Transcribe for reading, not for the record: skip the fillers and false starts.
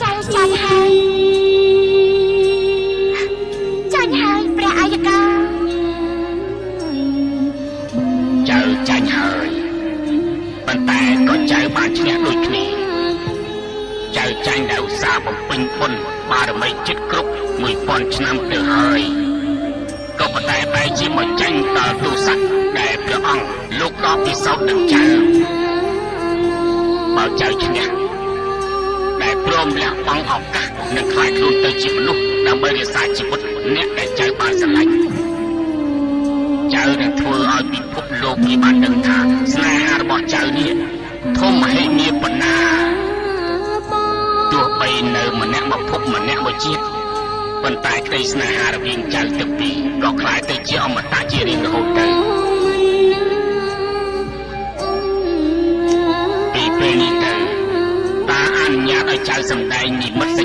ចៅចាញ់ហើយចាញ់ហើយព្រះអាយកាចៅចាញ់ហើយប៉ុន្តែក៏ចៅបានឈ្នះដូចគ្នាចៅចាញ់ដែលឧស្សាហ៍បំពេញបុណ្យបារមីជិតគ្រប់1000ឆ្នាំទៅហើយក៏ប៉ុន្តែបែរជាមកចាញ់ដល់ទូស័ក្តិដែលព្រះអង្គលោកដល់ពិសោធន៍នឹងចៅបើចៅឈ្នះដែលព្រមលះបង់ឱកាសនិងខ្លាយខ្លួនទៅជាមនុស្សដើម្បីរក្សាជីវិតអ្នកដែលចៅបានស្រឡាញ់ចៅនឹងធ្វើឲ្យពិភពលោកគេបានដឹងថាស្នេហារបស់ចៅនេះធំមហិមាប៉ុណ្ណាទោះបីនៅម្នាក់មកភពម្នាក់មួយជាតិប៉ុន្តែក្តីស្នេហារវាងចៅទាំងពីរក៏ក្លាយទៅជាអមតៈជារៀងរហូតទៅពីពេលនេះទៅតាអនុញ្ញាតឲ្យចៅសម្ដែងនិមិត្ត